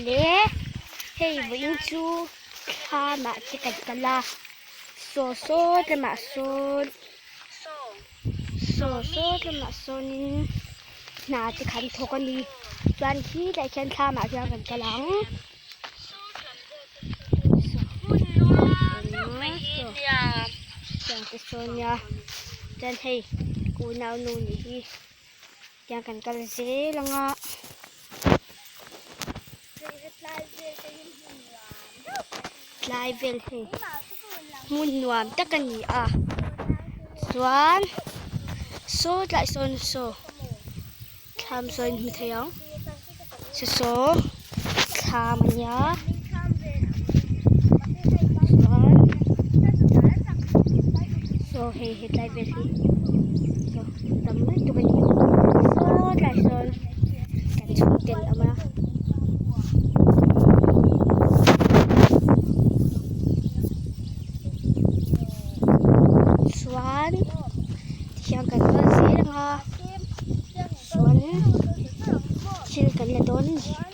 Le hei vawiin chu thlamah te kan kal a saw saw lamah sawn saw saw lamah sawnin hna te khan thawk a ni chuan khilaiah khian thlamah hian kan kal ang. Tiang te sawn nia chuan hei unau nu nih hi tiang kan kal zel ang a. Tlai vel hei hmun nuam tak a ni a chuan saw tlai sawn saw thlam saw in hmu thei ang saw saw thlam a nia chuan saw hei hetlai vel hi saw tam lutuk a ni saw tlai sawn kan chhungte an awm a. Chuan tihian kan kal zel ang a chuan thil kan la dawn a ni.